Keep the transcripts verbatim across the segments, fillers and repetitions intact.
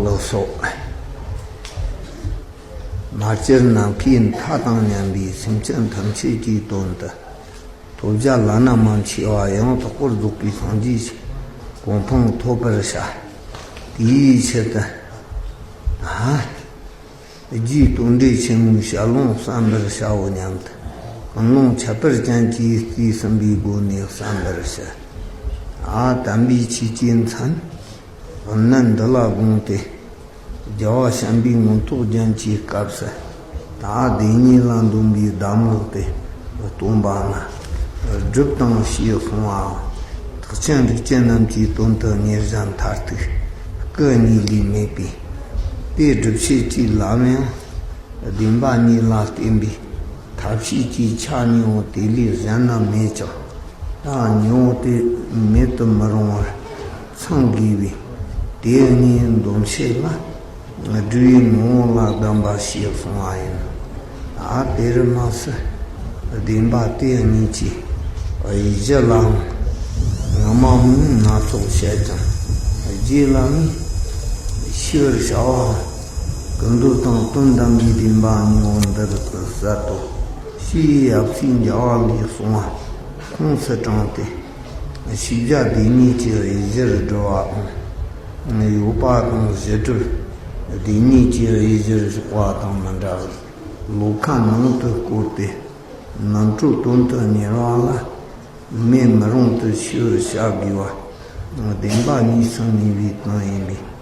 ལགས་སོ། མ་སྤྱིར་ནམ་མཁའི་མཐའ་དང་མཉམ་པའི་སེམས་ཅན་ཐམས་ཅད་ཀྱི་དོན་དུ། ཐོབ་བྱ་བླ་ན་མ་མཆིས་པ་ཡང་དག་པར་རྫོགས་པའི་སངས་རྒྱས་ཀྱི་གོ་འཕང་ཐོབ་པར་བྱ། དེའི་ཆེད་དུ། ཨ། རྗེ་བསྟོད་འགྲེལ་ཆེན་མོའི་ཞལ་ལུང་གསན་པར་བྱའོ་སྙམ་དུ། ཀུན་སློང་ཁྱད་པར་ཅན་གྱིས་བརྩིས་ཟིན་པའི་སྒོ་ནས་གསན་པར་བྱ། ཨ། དམ་པའི་ཆོས་ཀྱི་མཚན་གནད་འདི་ལ་དགོངས་ཏེ། རྒྱལ་བ་བྱམས་པའི་མངོན་རྟོགས་རྒྱན་གྱི་སྐབས་སུ། ད་བདེན་གཉིས་ལ་འདོམས་པའི་གདམས་ངག་དེ་སྟོན་པ་ན། སྒྲུབ་དང་ཞེས་གསུངས་པའང་། ཐེག་ཆེན་རིགས་ཅན་རྣམས་ཀྱི་དོན་དུ་ཉེར་བཞག་མཐར་ཐུག་སྐུ་གཉིས་ལས་མེད་པས། དེ་སྒྲུབ་བྱེད་ཀྱི་ལམ་ཡང་། བདེན་པ་གཉིས་ལ་བརྟེན་པའི་ཐབས་ཤེས་ཀྱི་ཆ་གཉིས་པོ་དེ་ལས་གཞན་ན་མེད་ཀྱང་། ད་གཉིས་པོ་དེ་མེད་དུ་མི་རུང་བར་ཚང་དགོས་པས། དེ་གཉིས་འདོམས་བྱེད་ལ། སྒྲུབ་པའི་ངོ་བོ་ལ་གདམས་པ་ཞེས་གསུངས་པ་ཡིན། ད་དེར་མ་ཟད། བདེན་པ་དེ་གཉིས་ཀྱི་གཞི་ལའང་སྔ་མ་མིན་སྣ་ཚོགས་བཤད་ཀྱང་། རྗེ་བླ་མས་ཤེས་པར་བྱ་བ། ཀུན་རྟོག་དང་དོན་དམ་པའི་བདེན་པ་གཉིས་པོ་འདིར་དུ་ཟད་དོ། ཞེས་ཡབ་སྲས་འཇམ་དབྱངས་ལས་གསུངས་པ་ཁོངས་སུ་དྲངས་ཏེ། ཤེས་བྱ་སྡེ་གཉིས་ཀྱི་གཞིར་སྒྲུབ་པའམ། ཡོད་པ་དང་གཞི་གྲུབ་སྡེ་གཉིས་ཀྱི་གཞིར་བཞག་པ་དང་མི་འདྲ་བར། ལོ་ཁ་ནང་དུ་བཀོད་དེ། རྣམ་གྲོལ་དོན་དུ་གཉེར་བ་ལ། མེད་མི་རུང་དུ་ཤེས་པར་བྱ་དགོས་པ། བདེན་པ་གཉིས་སུ་གནས་པའི་དོན་ཡིན་པས།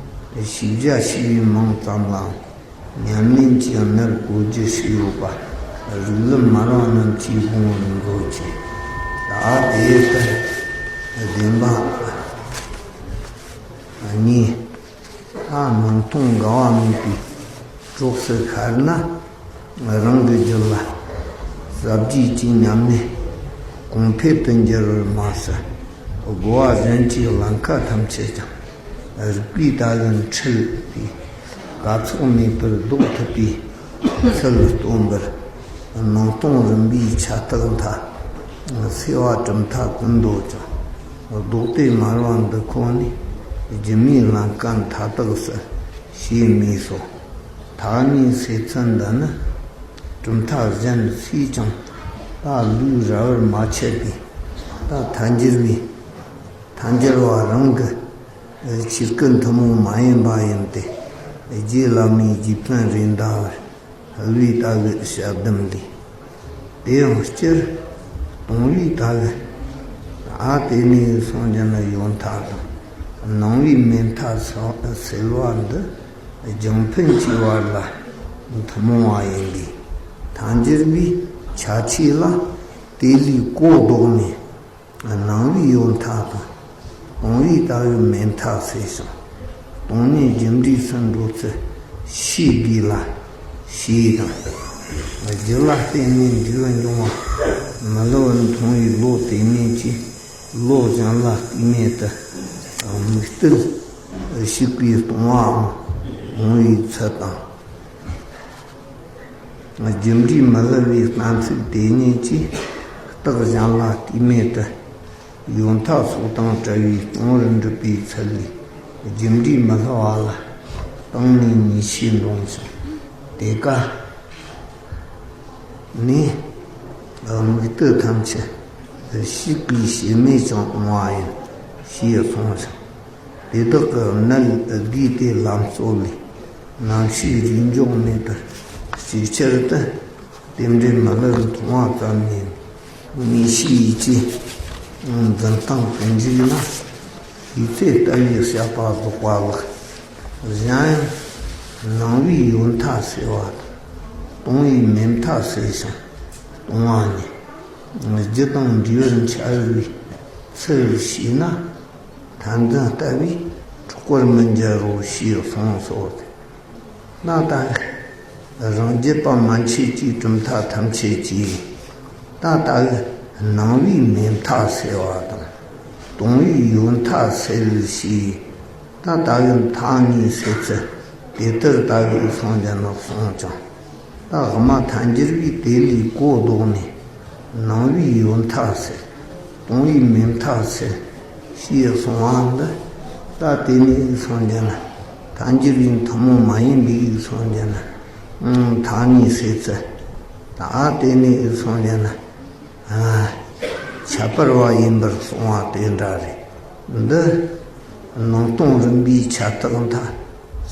ཤེས་བྱ་ཞེས་པའི་མིང་ཙམ་ལའང་ཉམས་ལེན་གྱི་གནད་གོ་རྒྱུ་ཞིག་ཡོད་པ། རིགས་ལམ་སྨྲ་བ་རྣམས་ཀྱིས་དགོངས་པར་མཛོད་ཅིག། ད་དེ་ལྟར་བདེན་པ་གཉིས། ད་སྣང་སྟོང་འགལ་བ་མེད་པའི་གྲོགས་སུ་ཤར་ན། རང་གི་རྒྱུད་ལ་ཟབ་རྒྱས་ཀྱི་ཉམས་ལེན་གོང་འཕེལ་དུ་འགྱུར་བར་མ་ཟད། རྒོལ་བ་གཞན་གྱི་ཀླན་ཀ་ཐམས་ཅད་ཀྱང་རིག་པའི་ལྟ་བས་འཁྲུལ་ཏེ། དཀའ་ཚེགས་མེད་པར་ཟློག་ཐུབ་པའི་ཚུལ་སྟོན་པར། སྣང་སྟོང་རིམ་པའི་ཆ་རྟགས་མཐའ། སེལ་བ་གྲུབ་མཐའ་ཀུན་འདོད་ཀྱང་། ལྡོག་སྟེ་དམར་བ་འདི་ཁོ་ནས། སྒྱུ་མའི་ཀླན་ཀ་མཐའ་དག་སེལ། ཞེས་སྨྲས་སོ། ཐ་སྙད་ཟེར་ཚུལ་འདི་ནི། གྲུབ་མཐའ་གཞན་སུས་ཀྱང་ད་ལུས་ར་བར་མ་ཆད་པས། ད་མཐའ་འགྱུར་བའི། མཐའ་འགྱུར་བ་རང་གི་ཆོས་སྐུ་ཐུན་མོང་མ་ཡིན་པ་ཡིན་ཏེ། རྗེ་བླ་མའི་རྗེ་བཙུན་རེད་མདའ་བར་བའི་ལྟ་བུའི་ཞལ་གདམས་ལས། དེ་ཡང་སྤྱིར་སྟོང་པའི་ལྟ་བུ། ཨ། དེ་ནས་སངས་རྒྱས་ནི་ཡོད་མཐའ་དང་། སྣང་བས་མེད་མཐའ་སེལ་བ་འདི་རྒྱང་འཕེན་གྱི་བར་ལ་ཐུན་མོང་བ་ཡིན་པས། མཐའ་འགྱུར་བའི་ཁྱད་ཆོས་ལ་དེ་ལས་གོ་ལྡོག་ནས། སྣང་བས་ཡོད་མཐའ་དང་། སྟོང་པའི་ལྟ་བས་མེད་མཐའ་སེལ་ཞིང་། སྟོང་ཉིད་རྒྱུ་འབྲས་སུ་འགྲོ་ཚུལ་ཤེས་དགོས་ལ། ཞེས་དང་། རྒྱུ་ལ་བརྟེན་ནས་འབྲས་བུ་འབྱུང་བ་མི་སླུ་བར་མཐོང་བའི་བློ་དེ་ཉིད་ཀྱིས། བློ་གཞན་ལ་རྟིང་མེད་དུ་དམིགས་གཏད་ཞིག་པའི་སྟོང་པའམ་སྟོང་པའི་ཚུལ་དང་། རྒྱུ་འབྲས་མི་སླུ་བའི་གཏན་ཚིགས་དེ་ཉིད་ཀྱིས། རྟགས་གཞན་ལ་རྟིང་མེད་དུ་ཡོད་མཐའ་སོགས་དང་བྲལ་བའི་སྟོང་པར་འགྲུབ་པའི་ཚུལ་ལས། རྒྱུ་འབྲས་མི་སླུ་བ་ལ་སྟེང་ནས་ངེས་ཤེས་འདྲོངས་ཤིང་། དེ་ཀ་ནས་དམིགས་གཏད་ཐམས་ཅད་ཞིག་པའི་ཞེན་མེད་ཀྱང་འོང་བ་ཡིན། ཞེས་གསུངས་ཤིང་། དེ་དག་གི་གནད་བསྡུས་ཏེ་ལམ་གཙོ་ལས། རྣམ་ཤེས་རིགས་འཇོག་མེད་པར་གཅིག་ཆར་དུ། རྟེན་འབྲེལ་མི་སླུར་མཐོང་བ་ཙམ་ཡིན། ངེས་ཤེས་ཡིད་ཀྱི་འཛིན་སྟངས་ཀུན་འཇིག་ན། ཡིད་ཚད་ལྟ་བུའི་བཤད་པ་རྫོགས་པ་ལགས། གཞན་ཡང་སྣང་བས་ཡོད་མཐའ་སེལ་བ་དང་། སྟོང་པས་མེད་མཐའ་སེལ་ཞིང་སྟོང་པ་ཉིད། རྒྱུ་དང་འབྲས་བུར་འཆར་བའི་ཚུལ་ཤེས་ན། ཐར་འདོད་ལྟ་བས་འཕྲོག་པར་མི་འགྱུར་རོ། ཞེས་གསུངས་སོ། ད་ལྟ་རང་རྒྱུད་པ་མན་ཆད་ཀྱི་གྲུབ་མཐའ་ཐམས་ཅད་ཀྱིས། ད་ལྟ་སྣང་བས་མེད་མཐའ་སེལ་བ་དང་། སྟོང་པས་ཡོད་མཐའ་སེལ་ཞེས། ད་ལྟ་བའི་མཐའ་གཉིས་སེལ་ཚུལ་དེ་ལྟར་ལྟ་བའི་སངས་རྒྱས་ནི་གསུངས་ཀྱང་། ད་དབུ་མ་ཐལ་འགྱུར་བས་དེ་ལས་གོ་ལྡོག་ནས། སྣང་བས་ཡོད་མཐའ་སེལ། སྟོང་པས་མེད་མཐའ་སེལ། ཞེས་གསུངས་པ་འདི། ད་དེ་ནས་སངས་རྒྱས་ནི། ད་ ད་འགྱུར་བའི་ཐུན་མོང་མ་ཡིན་པའི་ཡིག་སོང་རྒྱ་ན། ཐ་སྙད་ཟེར་ཚུལ། ད་དེ་ནས་ཡིག་སོང་རྒྱ་ན། ཁྱད་པར་བ་ཡིན་པར་གསུངས་པ་དེ་འདྲ་རེད། འདི་ནང་སྟོང་རིམ་པའི་ཁྱད་ཐག་མཐའ།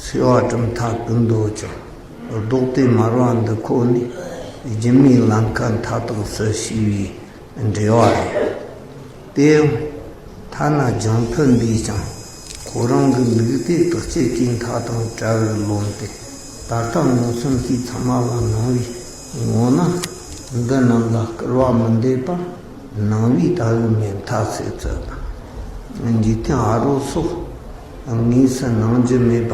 སེལ་བ་གྲུབ་མཐའ་ཀུན་འདོད་ཅིང་། ལྡོག་སྟེ་དམར་བ་འདི་ཁོ་ནས། སྒྱུ་མའི་ལམ་ཁ་མཐའ་དག་སུ་ཞེས་པའི་འགྲེལ་བ་རེད། དེ་ཡང་ཐ་ན་རྒྱང་འཕུད་འདིས་ཀྱང་ཁོ་རང་གི་ལུགས་དེ་དག་བཅས་ཀྱི་མཐའ་དང་བྲལ་བར་རློམ་སྟེ། ད་ལྟ་མངོན་སུམ་གྱིས་ཚང་མ་ལ་སྣང་བའི་ངོ་ན། འདི་རྣམས་ལ་སྐུར་བ་མི་འདེབས་པ། སྣང་བས་ལྟ་བུ་མེད་མཐའ་ཟེར་ཚུལ་དང་། འཇིག་རྟེན་ཨ་རོ་སོགས་དངོས་སུ་སྣང་རྒྱུ་མེད་པ།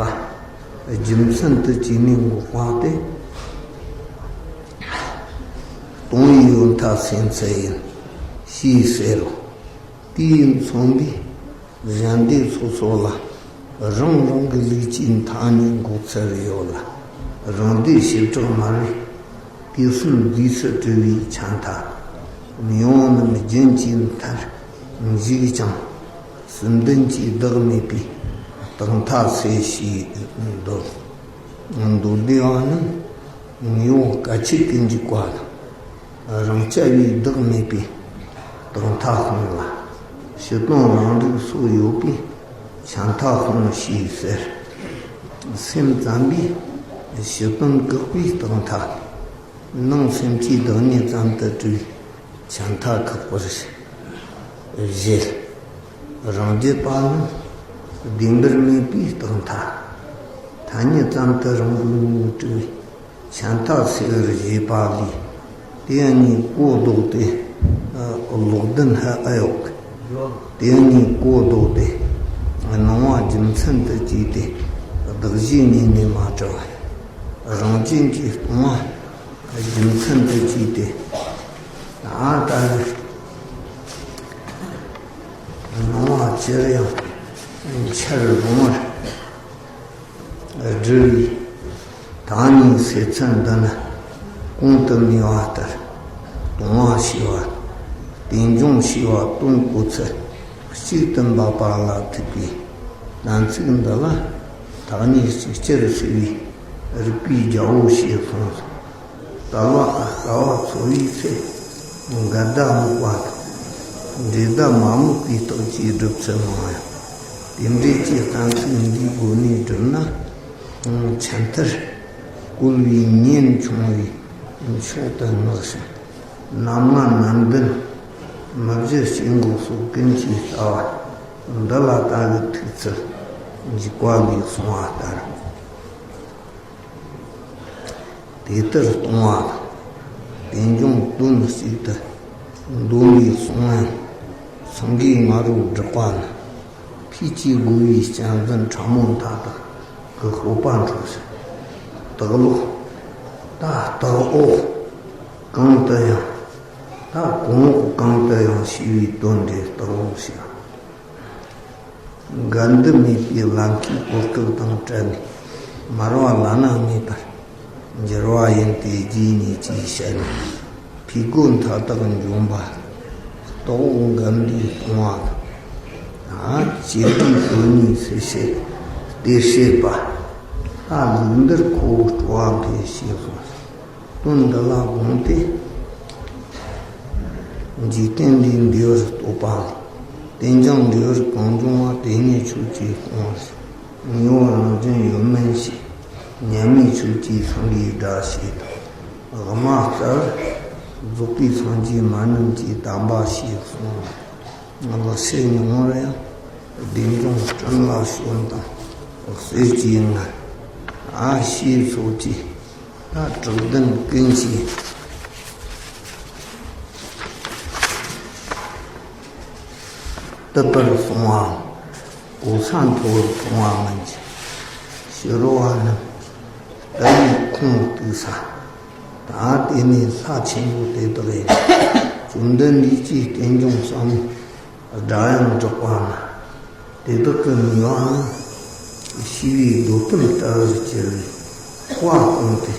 རྒྱུ་མཚན་དུ་བྱས་ནས་འགོག་པ་སྟེ། སྟོང་པའི་ཡོད་མཐའ་སེམས་ཚུལ་ཡིན། ཞེས་ཟེར་རོ། དེས་མཚོན་པའི་གཞན་སྡེ་སོ་སོ་ལ་རང་རང་གི་ལུགས་ཀྱི་མཐའ་གཉིས་འགོག་ཚུལ་ཡོད་ལ། རང་སྡེ་བྱེ་བྲག་སྨྲ་བས་དུས་གསུམ་རྫས་སུ་གྲུབ་པའི་ཆད་མཐའ། མི་ཡོང་རྣམས་རྒྱུན་གྱི་མཐར་འཇུག་ཀྱང་། སུམ་ལྡན་གྱིས་བདག་མེད་པའི་རྟག་མཐའ་སེལ་ཞེས་འདོད། མདོར་བསྡུས་པ་ནི། ངོ་བོ་སྐད་ཅིག་གི་འཇུག་པ་དང་། རང་རྐྱ་བས་བདག་མེད་པའི་རྟག་མཐའ་སྤངས་ལ། ཕྱི་དོན་རང་རིག་སོགས་ཡོད་པའི་ཆད་མཐའ་སྤངས་ཞེས་ཟེར། སེམས་ཙམ་པས་ཕྱི་དོན་བཀག་པའི་རྟག་མཐའ། ནང་སེམས་ཀྱི་བདག་ཉིད་ཙམ་དུ་གྲུབ་པའི་ཆད་མཐའ་བཀག་པར་བཞེད། རང་རྒྱུད་པ་ནི་བདེན་པར་མེད་པའི་རྟག་མཐའ། ཐ་སྙད་ཙམ་དུ་རང་གི་ངོ་བོ་གྲུབ་པའི་ཆད་མཐའ་སེལ་བར་བྱེད་པ་ལས། དེ་གཉིས་གོ་ལྡོག་སྟེ་ལོག་ལྡན་ཧ་ཨ་ཡོག་དེ་གཉིས་གོ་ལྡོག་སྟེ་སྣང་བ་རྒྱུ་མཚན་དུ་བྱས་ཏེ་གདགས་གཞི་ཉིད་ནས་མ་གྲུབ་པ། རང་རྐྱེན་གྱིས་སྟོང་པ་རྒྱུ་མཚན་དུ་བྱས་ཏེ། ཨ་ད་སྣང་བ་ཅིར་ཡང་འཆར་རུང་བར་སྒྲུབ་པའི་ཐ་སྙད་ཟེར་ཚུལ་འདི་ནི་གོང་དུ་སྨོས་པ་ལྟར་སྟོང་པ་ཞེས་པ། རྟེན་འབྱུང་ཞེས་པ་དོན་གོ་ཚུལ་གཅིག་ཏུ་འབབ་པ་ལ་ཐུག་པའི་གཏན་ཚིགས་འདི་ལ་ཐ་སྙད་གཅིག་ཅར་སེལ་བའི་རིགས་པའི་རྒྱལ་པོ་ཞེས་གསུངས་སོ། ལྟ་བ་ལྟ་བ་འཚོལ་བའི་ཚེ། འགལ་ཟླ་རྨུགས་པ་དང་། འབྲེལ་ཟླ་མ་རྨུགས་པའི་རྟགས་ཀྱིས་སྒྲུབ་ཚུལ་མང་ཡང་། དེ་འདྲའི་ཀྱི་གཏན་ཚིགས་འདིའི་སྒོ་ནས་བསྒྲུབས་ན། ཆད་མཐར་བཀོལ་བའི་ཉེན་ཆུང་བས་མཆོག་ཏུ་བསྔགས་ཤིང་། རྣམ་ལྔ་རྣམ་བདུན་མི་བཞི་སྐྱེ་འགོག་སོགས་ཀུན་གྱི་ལྟ་བ་འདི་ལ་ལྟ་བུའི་ཐུག་ཚུལ་འཇུག་པ་ལས་གསུངས་པ་ལྟར། དེ་ལྟར་སྟོང་པ་དང་། རྟེན་འབྱུང་དོན་གཅིག་ཏུ་འདོམས་པའི་གསུང་ཡང་། སེང་གེའི་ང་རོ་བསྒྲགས་པ་ན། ཕས་ཀྱི་རྒོལ་བའི་གཅན་གཟན་ཕྲ་མོ་མཐའ་དག་གི་སྤོབས་པ་འཕྲོག་ཕྱིར། སྟག་ལོག་ད་སྟག་འོག་གང་དུ་ཡང་། ད་གོང་འོག་གང་དུ་ཡང་ཞེས་པའི་དོན་འགྲེལ་སྟག་འོག་ཞེས། འགལ་འདུ་མེད་པའི་ལམ་ཁའི་གོ་སྐབས་དང་བྲལ་ནས་མར་པ་བླ་ན་མེད་པར་འགྱུར་བ་ཡིན་ཏེ། རྗེ་ཉིད་ཀྱིས་བཤད་ནས་ཕས་རྒོལ་མཐའ་དག་འཇོམས་པ། སྟག་འོག་འགལ་འདུའི་སྟོང་པ་དང་། ཇི་སྲིད་དོན་གཉིས་སུ་བྱེད་དེ་བྱེད་པ། ལྟ་ལུགས་འདིར་ཁོ་བོ་སྤྲོ་བ་འཕེལ་ཞེས་གསུངས། དོན་འདི་ལ་དགོངས་ཏེ། འཇིག་རྟེན་འདིའི་འདུལ་བར་རྟོག་པ་ལས། རྟེན་ཅིང་འབྲེལ་བར་གང་འབྱུང་བ། དེ་ཉིད་ཆོས་ཀྱི་སྟོང་པར། དངོས་པོ་རང་བཞིན་ཡོད་མིན་ཞེས། མཉམ་མེད་ཆོས་ཀྱི་སེང་གེའི་སྒྲ་ཞེས་དང་། དབུ་མ་རྩ་བར་རྫོགས་པའི་སངས་རྒྱས་མ་རྣམས་ཀྱི་དམ་པ་ཞེས་གསུངས། ལེགས་བཤད་ཉུང་ངུར་ཡང་། བདེན་འབྱུང་སྤྲིན་ལ་བྱོན་དང་གསེར་གྱི་ངར། ཨ་ཞེས་སོགས་ཀྱིས། ད་དྲག་ལྡན་ཀུན་གྱིས་དད་པར་གསོལ་བའམ། གོ་ས་མཐོ་བར་གཏོང་བ་མིན་གྱི། ཕྱི་རོལ་པ་རྣམས་ལྟ་བུའི་ཁུངས་གཏུགས་ས། ད་དེ་ནས་ལྷ་ཆེན་པོ་དེ་དག་ཡིན། བཅོམ་ལྡན་འདས་ཀྱིས་རྟེན་འབྱུང་ཟབ་མོ་སྒྲ་དབྱངས་བསྒྲགས་པ་ན། དེ་དག་གི་ནུས་པ་ནི་ཤེས་པའི་རྡོ་གཏུམ་ལྟ་བུར་གྱུར་པའི་དཔའ་བཏང་སྟེ།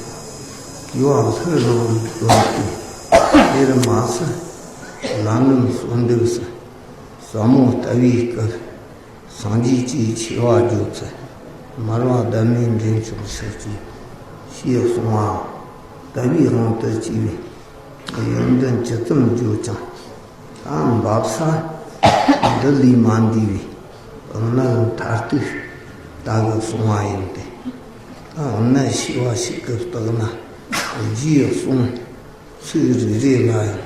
གུས་པ་ལྷུར་བླངས་པའི་དོན་ཏེ། དེར་མ་ཟད་ལམ་རིམ་གསོལ་འདེབས་སུ་ཟབ་མོ་ལྟ་བའི་སྐབས་སངས་རྒྱས་ཀྱི་ཆེ་བ་བརྗོད་ཚུལ། མར་པ་ཟླ་མེད་འདྲེན་མཆོག་ཕྱིར་གྱིས་ཞེས་གསུངས་པ། དལ་བའི་དབང་དུ་བྱས་པའི་ཡོན་ཏན་ཇི་ཙམ་བརྗོད་ཀྱང་། ད་འབབ་ས་འདི་ལས་མ་འདས་པའི་གནད་མཐར་ཐུག་ད་གི་གསུངས་པ་ཡིན་ཏེ། ད་གནད་ཤེས་པ་ཞིག་གིས་བརྟགས་ན་རྗེས་གསུངས་ཚིག་རེ་རེ་ལ་ཡང་།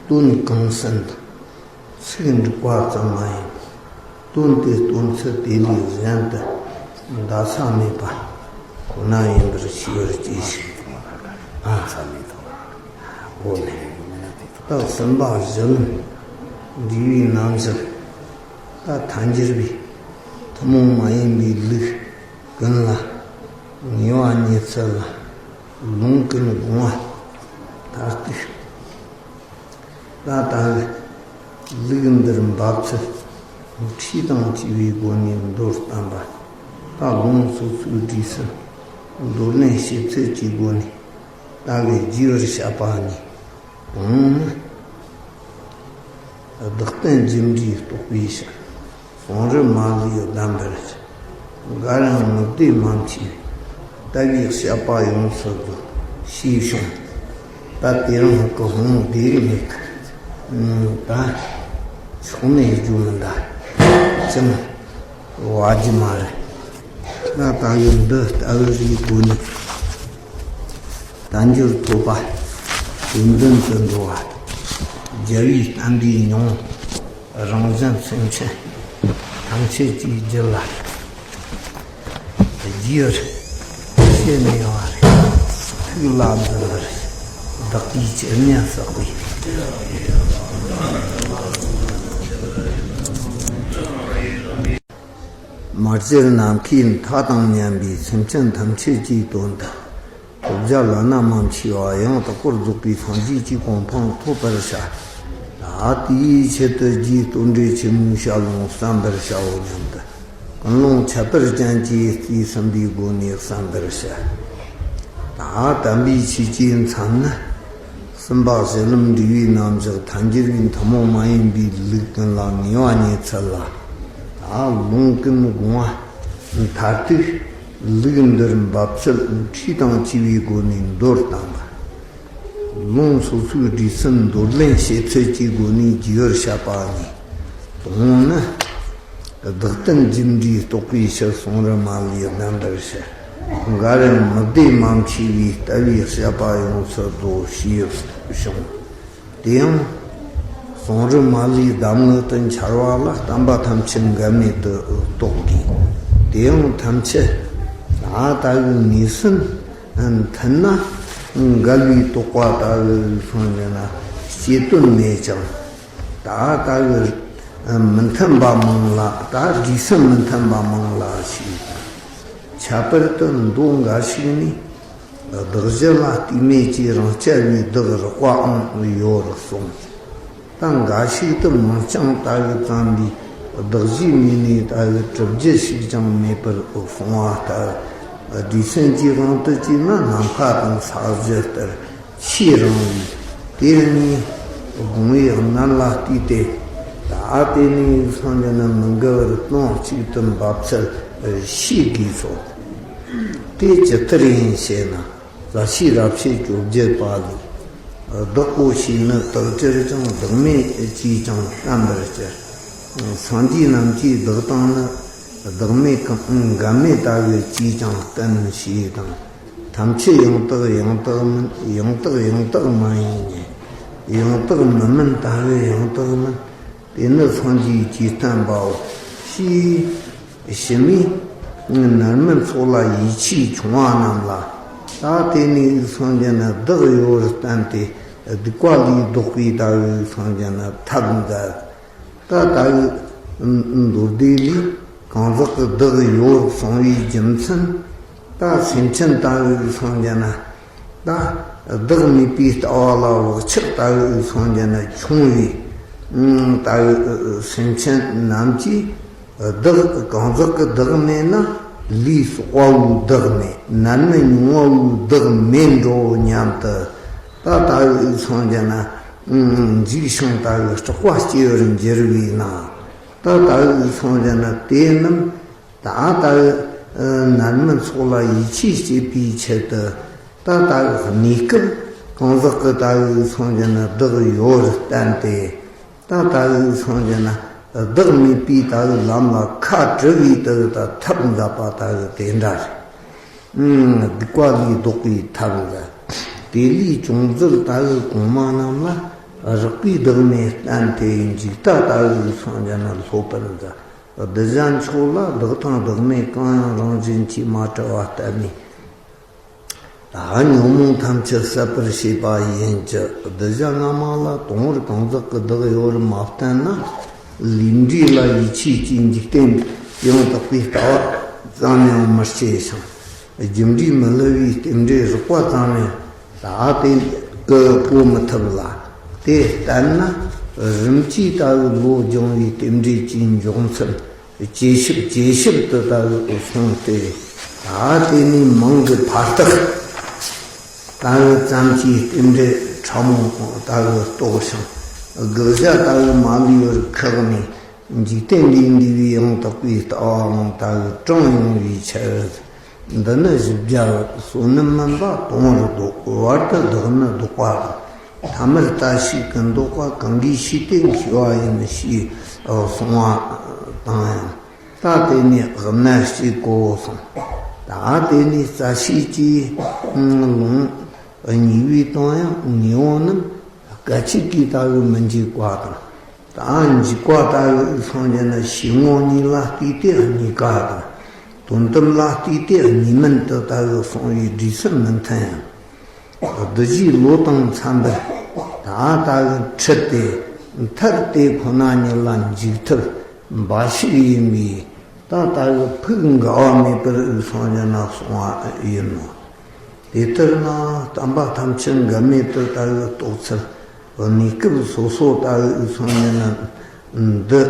དོན་གང་ཟིན་དང་ཚིག་འགྲིག་པ་ཙམ་མ་ཡིན། དོན་དེ་སྟོན་ཚུལ་དེ་ལས་གཞན་དུ་འདའ་ས་མེད་པ་ཁོ་ན་ཡིན་པར་ཤེས་པར་གྱིས་ཤིག་ཨ། འོ་ནས། རྟགས་གསུམ་པ་གཞི་ལམ་འབྲས་བུའི་རྣམ་གཞག་ད་ཐལ་འགྱུར་བའི་ཐུན་མོང་མ་ཡིན་པའི་ལུགས་ཀུན་ལ་ངེས་པ་རྙེད་ཚུལ་ལ་ལུང་ཀུན་དགོངས་པ་མཐར་ཐུག་ད་ལྟ་ལུགས་འདིར་འབབ་ཚུལ་ཁྲིད་དང་བཅས་པའི་སྒོ་ནས་མདོར་བསྟན་པ། ད་ལུང་སོ་སོའི་སྒྲས་སུ་མདོར་ལེན་བྱེད་ཚུལ་གྱི་སྒོ་ནས་ད་གི་རྒྱས་པར་བཤད་པ་ནི། གང་ནི། བདག་རྟེན་རྒྱུ་འབྲས་རྟོགས་པའི་ཕྱིར། གསུང་རབ་མ་ལུས་གདམས་པར་བྱེད། འགའ་རེའང་མི་བདེ་མ་མཆིས་པའི། ལྟ་བའི་བཤད་པ་ཡོངས་སུ་རྫོགས་ཞེས་བྱུང་། ད་དེ་རིང་གི་ཧོང་དེ་རིང་ངེད་ཀྱི་ད་ཕྱོགས་ནས་རྒྱུ་མི་འདའ་ཅི་མི་བ་རྒྱུ་མ་རེད། ད་ད་ཡོད་འདི་ལྟ་བུ་རིགས་སྒོ་ནས་དལ་འབྱོར་ཐོབ་པ་ཡོན་ཏན་དུ་འགྲོ་བ། རྒྱལ་བའི་བསྟན་པའི་མྱོང་རང་བཞིན་སེམས་ཅན་ཐམས་ཅད་ཀྱི་རྒྱུད་ལ་རྒྱས་པར་བཤད་ནུས་པ་རེད། ཐུགས་ལ་འཛིན་པར་བདག་གིས་ཇི་སྙེད་བསགས་པའི། མ་གྱུར་ནམ་མཁའི་མཐའ་དང་མཉམ་པའི་སེམས་ཅན་ཐམས་ཅད་ཀྱི་དོན་དུ། ཐོབ་བྱ་བླ་ན་མ་མཆིས་པ་ཡང་དག་པར་རྫོགས་པའི་སངས་རྒྱས་ཀྱི་གོ་འཕང་ཐོབ་པར་བྱ། ད་དེའི་ཆེད་དུ་རྗེའི་བསྟོད་འགྲེལ་ཆེན་མོའི་ཞལ་ལུང་གསན་པར་བྱའོ་སྙམ་དུ། ཀུན་སློང་ཁྱད་པར་ཅན་གྱི་རྩིས་ཟིན་པའི་སྒོ་ནས་གསན་པར་བྱ། ད་དམ་པའི་ཆོས་ཀྱི་མཚན་ནི། གསུམ་པ་གཞི་ལམ་འབྲས་བུའི་རྣམ་གཞག་ཐལ་འགྱུར་བའི་ཐུན་མོང་མ་ཡིན་པའི་ལུགས་ཀུན་ལ་ངེས་པ་རྙེད་ཚུལ་ལ། ད་ལུང་ཀུན་དགོངས་པ་མཐར་ཐུག་ལུགས་འདིར་འབབ་ཚུལ་ཁྲིད་དང་བཅས་པའི་སྒོ་ནས་མདོར་བསྟན་པ། ལུང་སོ་སོའི་སྒྲས་སུ་མདོར་ལེན་བྱེད་ཚུལ་གྱི་སྒོ་ནས་རྒྱས་པར་བཤད་པ་ནི། དང་པོ་ནི། བདག་རྟེན་རྒྱུ་འབྲས་རྟོགས་པའི་ཕྱིར་གསུང་རབ་མ་ལུས་གདམས་པར་བྱ། འགའ་རེའང་མི་བདེ་མ་མཆིས་པའི་ལྟ་བའི་བཤད་པ་ཡོངས་སུ་རྫོགས་ཞེས་བྱུང་། དེ་ཡང་། གསུང་རབ་མ་ལུས་གདམས་ངག་ཏུ་འཆར་བ་ལ་བསྟན་པ་ཐམས་ཅད་འགལ་མེད་དུ་རྟོགས་དགོས། དེ་ཡང་ཐམས་ཅད་ད་ལྟ་བུའི་ངེས་ཟིན་མཐུན་ན་འགལ་བའི་རྟོག་པ་ལྟ་བུ་སོང་ནས་ན་སྐྱེ་དོན་མེད་ཀྱང་། ད་ལྟ་བུ་མི་མཐུན་པ་མང་ལ་ད་རྗེས་སུ་མི་མཐུན་པ་མང་ལ་ཞིག་ཁྱད་པར་དུ་མདོ་འགའ་ཞིག་ནས། བདག་གཞན་ལ་ལྟོས་མེད་ཀྱི་རང་རྐྱ་བའི་བདག་རགས་པའང་ཡོད་རེད་གསུངས། ད་འགའ་ཞིག་ཏུ་མིང་རྐྱང་ལྟ་བུ་ཙམ་ལས་བདག་གཞན་མེད་ནས་ལྟ་བུ་གྲུབ་རྒྱུ་ཞིག་ཀྱང་མེད་པར་གསུངས་པ་ལྟར། སྡེ་ཚན་གྱི་དབང་དུ་བྱས་ན་ནམ་མཁའ་དང་ས་གཞི་ལྟར་ཆེས་རིང་བས། དེ་ནི་དགོངས་པའི་རྣམ་ལ་ལྟོས་ཏེ། ད་དེ་ནས་སངས་རྒྱས་ན་མི་འགལ་བར་དོན་གཅིག་ཏུ་འབབ་ཚུལ་ཤེས་དགོས་སོ། དེ་ཇི་ལྟར་ཡིན་ཞེ་ན། རྩ་ཤེས་རབ་བྱེད་བཅོ་བརྒྱད་པ་ལས། བདག་གོ་ཞེས་ནི་བཏགས་གྱུར་ཀྱང་བདག་མེད་ཅེས་ཀྱང་བསྟན་པར་བྱ། སངས་རྒྱས་རྣམས་ཀྱིས་བདག་དང་ནི་བདག་མེད་ཀྱང་འགལ་མེད་ལྟ་བུ་ཅེས་ཀྱང་བསྟན་ཞེས་དང་། ཐམས་ཅད་ཡང་དག་ཡང་དག་མིན། ཡང་དག་ཡང་དག་མ་ཡིན་ཉིད། ཡང་དག་མི་མིན་ལྟ་བུ་ཡང་དག་མིན། དེ་ནི་སངས་རྒྱས་ཀྱིས་བསྟན་པའོ། ཞེས་ཕྱི་མའི་རྣལ་མའི་ཚོགས་ལ་ཡིད་ཆེས་ཆུང་བ་རྣམས་ལ། ད་དེ་ནས་སངས་རྒྱས་ན་བདག་ཡོད་པར་བསྟན་ཏེ། སྡིག་པ་ལས་ལྡོག་པའི་ལྟ་བུའི་སངས་རྒྱས་ན་ཐབས་འགལ། ད་ལྟ་བུའི་མདོ་སྡེ་ལས་གང་ཟག་གི་བདག་ཡོད་གསུངས་པའི་རྒྱུ་མཚན། ད་སེམས་ཅན་ལྟ་བུའི་སངས་རྒྱས་ན། ད་བདག་མེད་པའི་ལྟ་བ་ལ་བག་ཆགས་ལྟ་བུའི་སངས་རྒྱས་ན་ཆུང་བས། ལྟ་བུའི་སེམས་ཅན་རྣམས་ཀྱིས་བདག་གང་ཟག་གི་བདག་མེད་ན་ལུས་སོག་པ་བོའི་བདག་མེད། རྣལ་མ་ཉུང་བ་བོའི་བདག་མེད་འགྲོ་སྙམ་དུ། ད་ལྟ་བུའི་སངས་རྒྱས་ན། འཇིགས་ཤིང་ལྟ་བུའི་སྐྲག་པ་སྐྱེ་བར་འགྱུར་བས་ན། ད་ལྟ་བུའི་སོང་ཟེར་ན་དེ་རྣམས་ད་ལྟ་བུའི་ནད་མི་ཚོགས་ལ་ཡིད་ཆེས་བྱེད་པའི་ཆེད་དུ། ད་ལྟ་བུའི་གནས་སྐབས་གང་ཟག་གི་ལྟ་བུའི་སོང་ཟེར་ན་བདག་ཡོད་བརྟེན་ཏེ། ད་ལྟ་བུའི་སོང་ཟེར་ན་བདག་མེད་པའི་ལྟ་བུའི་ལམ་ལ་ཁ་བྲི་བའི་ལྟ་བུའི་ད་ཐབས་མཛད་པ་ལྟ་བུའི་དེ་འདྲ་རེད། སྡིག་པ་ལས་ལྡོག་པའི་ཐབས་ལ། དེ་ལས་བྱུང་ཚུལ་ལྟ་བུའི་གོང་མ་རྣམས་ལ་རགས་པའི་བདག་མེད་བསྟན་ཏེ། འཇིག་ལྟ་ལྟ་བུའི་སོང་ཟེར་ན་སློབ་པར་མཛད། གདུལ་བྱ་མཆོག་ལ་བདག་དང་བདག་མེད་གང་ཡང་རང་བཞིན་གྱིས་མ་གྲུབ་པ་བསྟན་ནས། ད་ཉོན་མོངས་ཐམས་ཅད་ཟད་པར་བྱེད་པ་ཡིན་གྱི། གདུལ་བྱ་སྔ་མ་ལ་དང་པོར་གང་ཟག་གི་བདག་ཡོད་རུ་མ་བསྟན་ན། ལས་འབྲས་ལ་ཡིད་ཆེས་ཀྱི་འཇིག་རྟེན་ཡང་དག་པའི་ལྟ་བ་ཙམ་ཡང་མི་སྐྱེ་ཞིང་། རྒྱུ་འབྲས་མི་སླུ་བའི་རྟེན་འབྲེལ་རོགས་པ་ཙམ་ཡང་ད་དེ་གི་གོ་མི་ཐུབ་ལ། དེ་ལྟར་ན་རིམ་གྱིས་ལྟ་བུའི་བློ་སྦྱོང་བའི་རྟེན་འབྲེལ་གྱི་མགྱོགས་ཚད་ཇེ་ཞིབ་ཇེ་ཞིབ་ཏུ་ལྟ་བུའི་སོང་སྟེ། ད་དེ་ནས་མིང་གི་ཕར་རྟགས་ལྟ་བུ་ཙམ་གྱིས་རྟེན་འབྲེལ་ཕྲ་མོ་ལྟ་བུ་རྟོགས་ཤིང་། དགག་བྱ་ལྟ་བུ་མ་ལུས་པར་ཁེགས་ནས། འཇིག་རྟེན་ལས་འདས་པའི་ཡང་དག་པའི་ལྟ་བའང་ལྟ་བུ་དྲངས་ཡོང་བའི་ཕྱིར། འདི་ནི་བཞི་བརྒྱ་བསོད་ནམས་མིན་པ་དང་པོར་ལྡོག། བར་དུ་བདག་ནི་ལྡོག་པ་དང་། ཐ་མར་ལྟ་བྱེད་ཀུན་ལྡོག་པ་གང་གིས་ཤེས་ཏེ་མཁས་པ་ཡིན་ཞེས་གསུངས་པ་དང་ཡང་། ད་དེ་ནས་གནད་གཅིག་གོ་གསུངས། ད་དེ་ནས་རྩ་ཤེས་ཀྱིས་ལུང་གཉིས་པའི་དང་ཡང་ངེས་པ་རྣམས་སྐད་ཅིག་གིས་ལྟ་བུ་མི་འཇིག་པ་དང་། ད་འཇིག་པ་ལྟ་བུའི་སངས་རྒྱས་ན་ཕྱི་དངོས་གཉིས་ལ་ལྟོས་ཏེ་གཉིས་ཀ་དང་། དོན་དམ་ལ་ལྟོས་ཏེ་གཉིས་མིན་དུ་ལྟ་བུ་གསུངས་པའི་རྗེས་སུ་མི་མཐུན་ཡང་། གདུལ་བྱའི་བློ་དང་འཚམ་པར་ད་ལྟ་བུ་ཁྲིད་དེ་མཐར་དེ་ཁོ་ན་ཉིད་ལ་འཇུག་ཐབས་འབའ་ཞིག་ཡིན་པས། ད་ལྟ་བུ་ཕུགས་འགལ་བ་མེད་པར་སངས་རྒྱས་ན་གསུངས་པ་ཡིན་ནོ། དེ་ལྟར་ན་བསྟན་པ་ཐམས་ཅད་འགལ་མེད་དུ་ལྟ་བུ་རྟོགས་ཚུལ་གནས་སྐབས་སོ་སོ་ལྟ་བུ་སངས་རྒྱས་ན་འདི།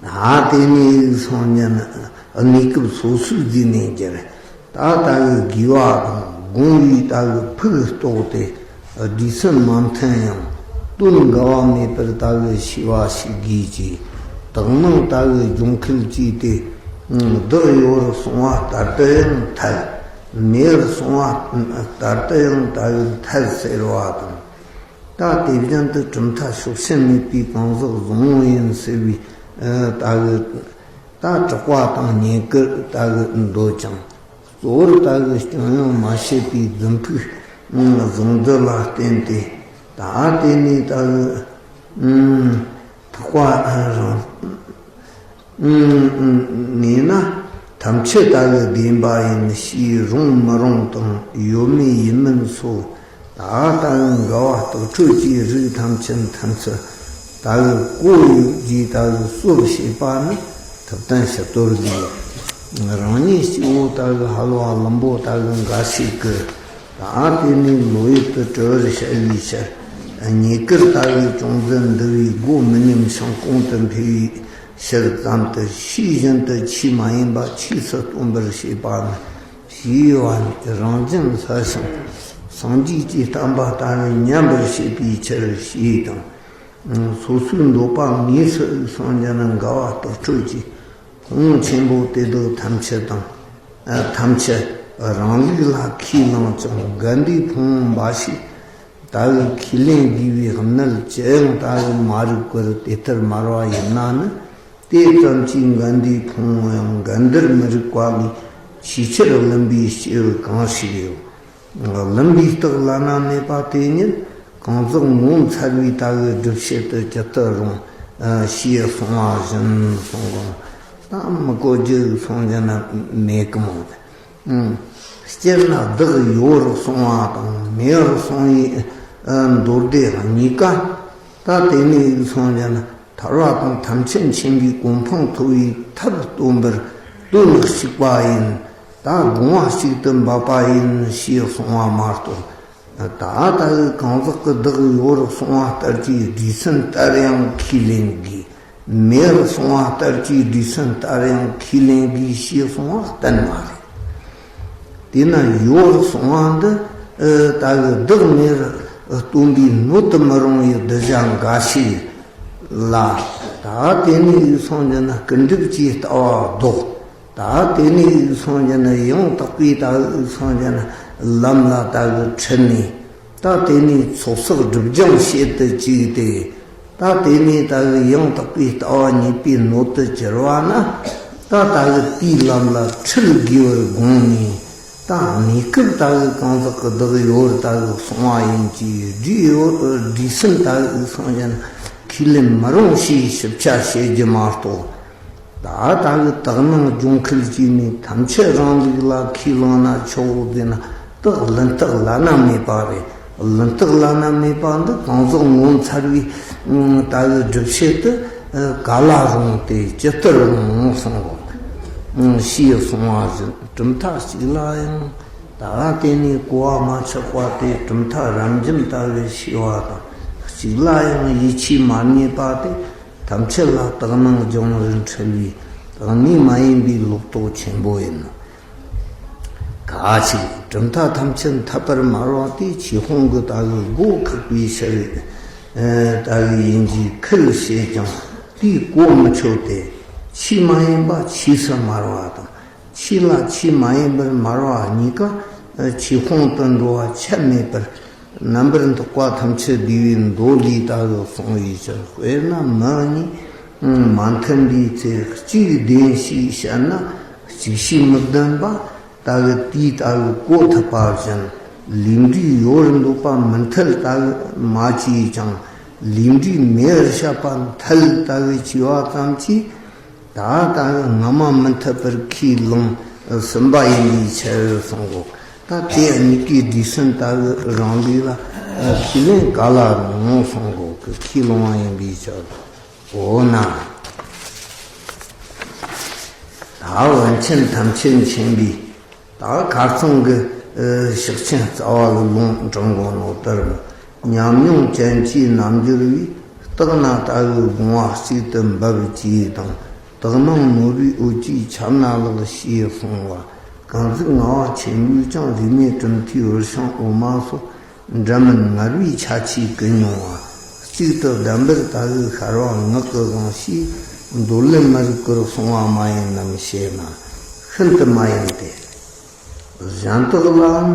ཨ་དེ་ནས་སངས་རྒྱས་ན་གནས་སྐབས་སོ་སོའི་རྫས་ནས་འགྱུར། ད་ལྟ་བུ་དགེ་བ་དང་དགོངས་པའི་ལྟ་བུ་ཕུགས་རྟོགས་ཏེ། རྗེས་སུ་མ་མཐུན་ཡང་དོན་འགལ་བ་མེད་པར་ལྟ་བུ་ཤེས་པ་ཞིག་དགོས་ཀྱི། དག་སྣང་ལྟ་བུ་སྦྱོང་ཁུལ་བྱས་ཏེ། བདག་ཡོད་རུ་སོང་བ་ལྟར་དུ་ཡང་ཐལ། མེད་རུ་སོང་བ་ལྟར་དུ་ཡང་ལྟ་བུ་ཐལ་ཟེར་བ་དང་། ད་དེ་བཞིན་དུ་གྲུབ་མཐའ་ཕྱོགས་ཞེན་མེད་པའི་གང་ཟག་བཟང་པོ་ཡིན་ཟེར་བའི་ལྟ་བུ། ད་གྲགས་པ་དང་བསྙེན་བཀུར་ལྟ་བུ་འདོད་ཅིང་། གཙོ་བོར་ལྟ་བུའི་སྐྱོན་ཡང་མ་བཤད་པའི་རྫུན་ཕུགས་བཟང་འདི་ལ་བརྟེན་ཏེ། ད་དེ་ནས་ལྟ་བུའི་འཕགས་པ་རང་ངེས་ན་ཐམས་ཅད་ལྟ་བུའི་བདེན་པ་ཡིན་ཞེས་རུང་མི་རུང་དང་ཡོད་མེད་ཡིན་མིན་སོགས། ད་ལྟ་བུའི་འགལ་བ་རྟག་འཁྲུལ་གྱི་རིགས་ཐམས་ཅད་མཐུན་ཚུལ་ལྟ་བུ་གོ་ཡོད་ཅེས་ལྟ་བུའི་སྲོལ་ཕྱེས་པ་ནི་ཐུབ་བསྟན་ཕྱི་དོར་ལས། རང་ཉིད་སྐྱེ་བོ་ལྟ་བུའི་ཧ་ལ་བ་ལམ་པོ་ལྟ་བུའི་འགའ་ཞིག་གིས། ད་དེ་ནས་བློ་ཡུལ་དུ་གྲོལ་བར་བྱ་བའི་ཕྱིར། བསྙེན་བཀུར་ལྟ་བུའི་ཅུང་ཟད་འདུ་བའི་སྒོ་མི་ཉམས་ཤིང་གོང་དུ་འཕེལ་བའི་ཕྱིར་ཙམ་དུ་ཤེས་བཞིན་དུ་ཆོས་མ་ཡིན་པ་ཆོས་སུ་སྟོན་པར་བྱེད་པ་ནི། ཞེས་པ་ནི་རང་བཞིན་གསལ་ཞིང་སངས་རྒྱས་ཀྱི་བསྟན་པ་ལྟ་བུ་ཉམས་པར་བྱེད་པའི་ཕྱིར་ཞེས་དང་། སོ་སོའི་འདོད་པ་དངོས་སུ་སངས་རྒྱས་ན་འགལ་བ་རྟག་འཁྲུལ་གྱི་ཕུང་པོ་ཆེན་པོ་དེ་དག་ཐམས་ཅད་དང་། ཐམས་ཅད་རང་ལུགས་ལ་ཁས་བླངས་ཀྱང་དགའ་ལྡན་ཕུང་པོ་འབའ་ཞིག་ལྟ་བུ་ཁས་ལེན་དགོས་པའི་གནད་ཅི་ཡང་ལྟ་བུ་མ་རིག་པར་དེ་ལྟར་སྨྲ་བ་ཡིན་ན་ནི། དེ་ཙམ་གྱིས་དགའ་ལྡན་ཕུང་པོ་ཡང་འགལ་འདུར་མི་རིགས་པ་ལས་ཆེས་ཆེར་བརླིན་པའི་སྐྱེ་བོ་གང་ཞིག་ཡོད། བརླིན་པའི་རྟགས་བླ་ན་མེད་པ་དེ་ཉིད་གང་ཟག་ངོ་མཚར་བའི་ལྟ་བུའི་སྒྲུབ་བྱེད་དུ་ཇི་ལྟར་རུང་ཞེས་གསུངས་པ་བཞིན་གསུངས་གོང་ད་མི་གོ་རྒྱུ་སོང་རྒྱུ་ན་མེད་ཀི་མོ། སྤྱིར་ན་བདག་ཡོད་རུ་སོང་བ་དང་མེད་རུ་སོང་བའི་མདོ་སྡེ་གཉིས་ཀ་ད་དེ་ནས་སོང་རྒྱུ་ན། ཐར་བ་དང་ཐམས་ཅད་མཁྱེན་པའི་གོ་འཕང་ཐོབ་པའི་ཐབས་སྟོན་པར་དོན་གཅིག་པ་ཡིན། ད་དགོངས་པ་གཅིག་ཏུ་འབབ་པ་ཡིན་ཞེས་གསུངས་པ་མ་གཏོགས། ད་ལྟ་བུའི་གང་ཟག་གི་བདག་ཡོད་རུ་སོང་བ་ལྟར་གྱི་རྗེས་མཐུན་ལྟར་ཡང་ཁས་ལེན་དགོས། མེད་རུ་སོང་བ་ལྟར་གྱི་རྗེས་མཐུན་ལྟར་ཡང་ཁས་ལེན་དགོས་ཞེས་གསུངས་པ་གཏན་མ་རེད། དེས་ན་ཡོད་རུ་སོང་བ་འདི་ ཨ། ད་གི་བདག་མེད་སྟོན་པའི་ནོར་དུ་མི་རུང་བའི་གདུལ་བྱ་འགའ་ཞིག་ལ། ད་དེ་ནས་སོང་ཀྱང་ན་སྐུར་འདེབས་ཀྱི་ལྟ་བ་ལྡོག། ད་དེ་ནས་སོང་ཀྱང་ན་ཡང་དག་པའི་ད་གི་སོང་ཀྱང་ན་ལམ་ལ་ད་གི་ཁྲིད་ནས། ད་དེ་ནས་ཚོགས་བསགས་སྒྲིབ་སྦྱང་བྱེད་དུ་བཅུག་སྟེ། ད་དེ་ནས་ད་གི་ཡང་དག་པའི་ལྟ་བ་རྙེད་པའི་ནོར་དུ་གྱུར་བ་ན། ད་ད་གི་དེའི་ལམ་ལ་ཁྲིད་དགོས་པར་དགོངས་ནས། ད་གནས་སྐབས་ད་གི་གང་ཟག་གི་བདག་ཡོད་ད་གི་སོང་བ་ཡིན་གྱི། སྒྲིག་ཡོད་སྒྲིག་སྲིད་ད་གི་སོང་ཀྱང་ཁས་ལེན་མི་རུང་ཞེས་ཞིབ་ཆ་བཤད་རྒྱུ་མ་གཏོགས། ད་ད་གི་དག་སྣང་སྦྱོང་ཁུལ་གྱིས་ནི་ཐམས་ཅད་རང་ལུགས་ལ་ཁས་བླངས་ན་ཆོག་ཟེར་ན། ད་ལུང་རྟགས་བླ་ན་མེད་པ་རེད། ལུང་རྟགས་བླ་ན་མེད་པ་འདི་གང་ཟག་ངོ་མཚར་བའི་ད་གི་སྒྲུབ་བྱེད་དུ་ག་ལ་རུང་སྟེ་ཇི་ལྟར་རུང་གསུངས་གོ། ཞེས་གསུངས་པ་བཞིན་གྲུབ་མཐའ་གཅིག་ལ་ཡང་ད་དེ་ནས་གོ་བ་མ་ཆགས་པ་སྟེ། གྲུབ་མཐའ་རབ་འབྱམས་ལྟ་བུའི་ཤེས་པ་དང་གཅིག་ལ་ཡང་ཡིད་ཆེས་མ་རྙེད་པ་སྟེ། ཐམས་ཅད་ལ་དག་སྣང་སྦྱོང་བར་འཁྲིལ་བའི་དངོས་མ་ཡིན་པའི་ལོག་རྟོག་ཆེན་པོ་ཡིན་ནོ། ཁ་ཅིག་གྲུབ་མཐའ་ཐམས་ཅད་འཐད་པར་སྨྲ་བ་སྟེ། ཆོས་དཔོན་གྱི་ལྟ་བུ་མགོ་ཁུག་པའི་ཕྱིར་ལྟ་བུ་ཡིན་གྱི་ཁུལ་བྱེད་ཀྱང་དེས་གོ་མི་ཆོད་དེ། ཆོས་མ་ཡིན་པ་ཆོས་སུ་སྨྲ་བ་དང་། ཆོས་ལ་ཆོས་མ་ཡིན་པར་སྨྲ་བ་གཉིས་ཀ་ཆོས་དཔོན་དུ་འགྲོ་བ་ཆ་མེད་པར། རྣམ་པར་འཐག་པ་ཐམས་ཅད་བསྡུས་པའི་མདོ་ལས་ད་གི་གསུངས་པའི་ཕྱིར། དཔེར་ན་མི་གཉིས་མ་མཐུན་པའི་ཚེ་གཅིག་བདེན་ཞེས་བཤད་ན། གཅིག་ཤེས་མི་བདེན་པ་ད་གི་དེས་ད་གི་གོ་ཐུབ་པ་བཞིན། ལས་འབྲས་ཡོད་པར་འདོད་པ་མི་འཐད་ད་གི་མ་བྱས་ཀྱང་། ལས་འབྲས་མེད་པར་བཤད་པ་འཐད་ད་གི་བྱས་པ་ཙམ་གྱིས། ད་ལྟ་སྔ་མ་མི་འཐད་པར་ཁས་བླངས་ཟིན་པ་ཡིན་པའི་ཕྱིར་གསུངས་གོ། ད་དེ་གཉིས་ཀའི་སྒྲིག་སྲོལ་ལྟ་བུའི་རང་ལུགས་ལ་ཁས་ལེན་ག་ལ་རུང་གསུངས་གོ། ཁས་བླངས་པ་ཡིན་པའི་ཕྱིར། འོ་ན། ད་བན་ཆེན་ཐམས་ཅད་མཁྱེན་པའི། ད་ཁ་རྩང་གི་ཕྱག་ཆེན་རྩ་བ་གི་ལུང་དྲངས་གོ་ནོ་ལྟར། ཉམས་མྱོང་ཅན་གྱིས་རྣལ་འབྱོར་བས། བརྟགས་ན་ལྟ་བུའི་དགོངས་པ་གཅིག་ཏུ་འབབ་ཅེས་དང་། དག་སྣང་ནོར་བུའི་འོད་ཀྱིས་ཁྱབ་ན་ལེགས་ཞེས་གསུངས་པ། གང་ཟག་ངག་དབང་ཆོས་འཕེལ་ཀྱང་། ལུས་མེད་གྲུབ་མཐའི་འོད་ཞིང་འོ་མ་སོགས། འདྲ་མིན་ངར་བའི་ཆ་ཆེས་ཀུན་མྱོང་བ། གཅིག་ཏུ་བསྡམས་པར་ལྟ་བུའི་ཤར་བ་ངག་གི་དབང་ཞེས། མདོ་ལས་མི་རིགས་པར་གསུངས་པ་མ་ཡིན་ནམ་ཞེ་ན། ཤིན་ཏུ་མ་ཡིན་ཏེ། གཞན་དག་ལའང་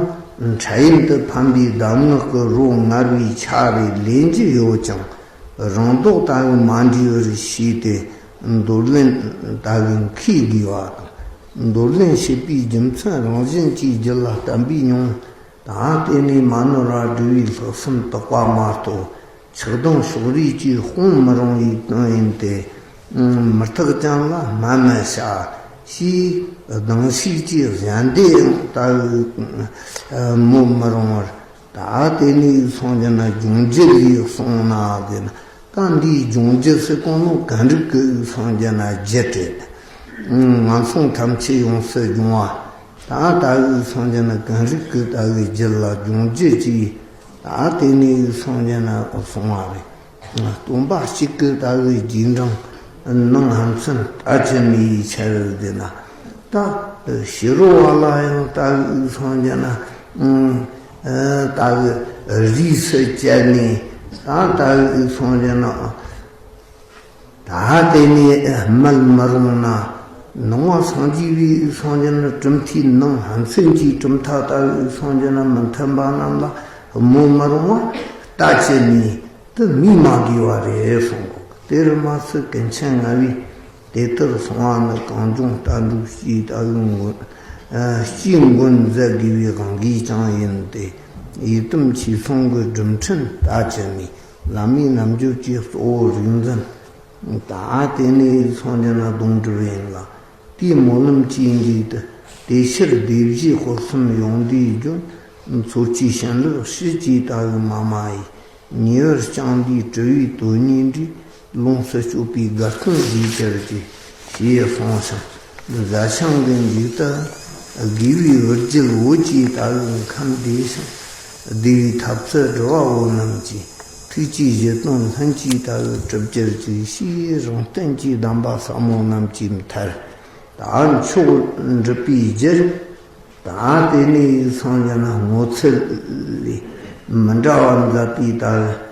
འཕྲལ་ཡུན་དུ་ཕན་པའི་གདམས་ངག་གི་རོ་མངར་བའི་ཆ་རེ་ལེན་རྒྱུ་ཡོད་ཀྱང་། རང་ལྡོག་ལྟ་བུ་མ་འདྲེས་པར་ཤེས་ཏེ་འདོར་ལེན་ལྟ་བུ་མཁས་དགོས་པ་དང་། འདོར་ལེན་བྱེད་པའི་རྒྱུ་མཚན་རང་བཞིན་གྱིས་རྒྱུད་ལ་བརྟན་པོས་མྱོང་། ད་དེ་ནས་མ་ནོར་བ་སྒྲུབ་པའི་ལྷག་བསམ་དག་པ་མ་གཏོགས། ཆགས་སྡང་ཕྱོགས་རིས་ཀྱིས་སྤོང་མི་རུང་བའི་དོན་ཡིན་ཏེ། མི་རྟག་ཅན་ལ་སྨད་མི་བྱ་ཞེས། སྡང་ཞེན་གྱི་གཞན་སྡེ་ཡང་ལྟ་བུ་སྨོད་མི་རུང་བར། ད་དེ་ནས་སོང་ཀྱང་ན་སྦྱོང་རྒྱུད་ལས་གསུངས་ན་ཟེར་ན། ད་འདིའི་སྦྱོང་རྒྱུད་ཟེར་གོ་ནོ་གང་རིགས་ཀྱི་སོང་ཀྱང་ན་རྒྱུད་དེ། ངན་སོང་ཐམས་ཅད་ཡོངས་སུ་སྦྱོང་བ། ད་ལྟ་བུའི་སངས་རྒྱས་ན་གང་རིགས་ཀྱི་ལྟ་བུའི་རྒྱུད་ལ་སྦྱོང་རྒྱུད་ཀྱི། ད་དེ་ནས་སངས་རྒྱས་ན་གསུང་བ་རེད། སྟོན་པ་གཅིག་གི་ལྟ་བུའི་རྗེས་འབྲང་ནང་ཧམ་སེམས་ལྟ་ཅི་མི་ཡི་ཆ་རེད་ཟེར་ན། ད་ཕྱི་རོལ་བ་ལ་ཡང་ལྟ་བུའི་སངས་རྒྱས་ན། ལྟ་བུའི་རིས་སུ་བཅད་ནས། ད་ལྟ་བུའི་སངས་རྒྱས་ན། ད་དེ་ནས་སྨད་མི་རུང་ན། ནང་པ་སངས་རྒྱས་པའི་སངས་རྒྱས་ན་གྲུབ་མཐའི་ནང་ཧམ་སེམས་ཀྱི་གྲུབ་མཐའ་ལྟ་བུའི་སངས་རྒྱས་ན་མི་མཐུན་པ་རྣམས་ལ་སྨོད་མི་རུང་བ་ལྟ་ཅི་ནས་དེ་སྨོས་མ་དགོས་པ་རེད་གསུངས་གོ། དེར་མ་ཟད་ཀུན་མཁྱེན་ལྔ་པས་དེ་ལྟར་གསུངས་པ་ནི་གངས་ལྗོངས་ལྟ་འགྲོ་སྤྱིའི་ལྟ་བུའི་མགོན། སྤྱིའི་མགོན་མཛད་དགོས་པའི་དབང་གིས་ཀྱང་ཡིན་ཏེ། ཡི་དམ་ཆོས་སྲུང་གི་སྒྲུབ་ཕྲིན་ལྟ་ཅི་ནས། བླ་མའི་རྣལ་འབྱོར་གྱི་གཙོ་བོ་རིག་འཛིན། ད་དེ་ནས་སངས་རྒྱས་ན་སྡོང་གྲུབ་ཡིན་ལ། དེའི་སྨོན་ལམ་གྱིས་འཇུག་ཏུ། དེ་ཕྱིར་སྡེ་བཞིའི་དཔག་བསམ་ཡོན་ཏན་ལྗོན། མཚོ་སྐྱེས་བྱིན་རླབས་ཕྱི་ཅེས་ལྟ་བུ་མ་སྨྲ་ཡི། ཉེ་བར་བཅངས་འདིའི་གྲུབ་པའི་དོན་གཉིས་འདྲེས། ལོངས་སུ་སྤྱོད་པའི་དགའ་སྟོན་བཞེས་གྱུར་ཅིག་ཞེས་གསུངས་ཤིང་། བཟའ་ཆང་གི་མཇུག་ཏུ། དགེ་བའི་འུར་རྒྱལ་བོད་ཀྱི་ལྟ་བུ་ཁམས་བདེ་ཞིང་། བདེ་བའི་ཐབས་སུ་འགྲོ་བ་བོ་རྣམས་ཀྱི། ཐུགས་ཀྱི་བཞེད་དོན་ལྷུན་གྱིས་ལྟ་བུ་གྲུབ་གྱུར་ཅིག་ཞེས་རང་བསྟན་གྱི་གདམས་པ་ཟབ་མོ་རྣམས་ཀྱི་མཐར། ད་མཆོག་འགྲུབ་པའི་རྒྱུར། ད་དེ་ནས་སངས་རྒྱས་ན་སྔོ་ཚལ་ལས་མི་འདྲ་བ་མཛད་པའི་ད་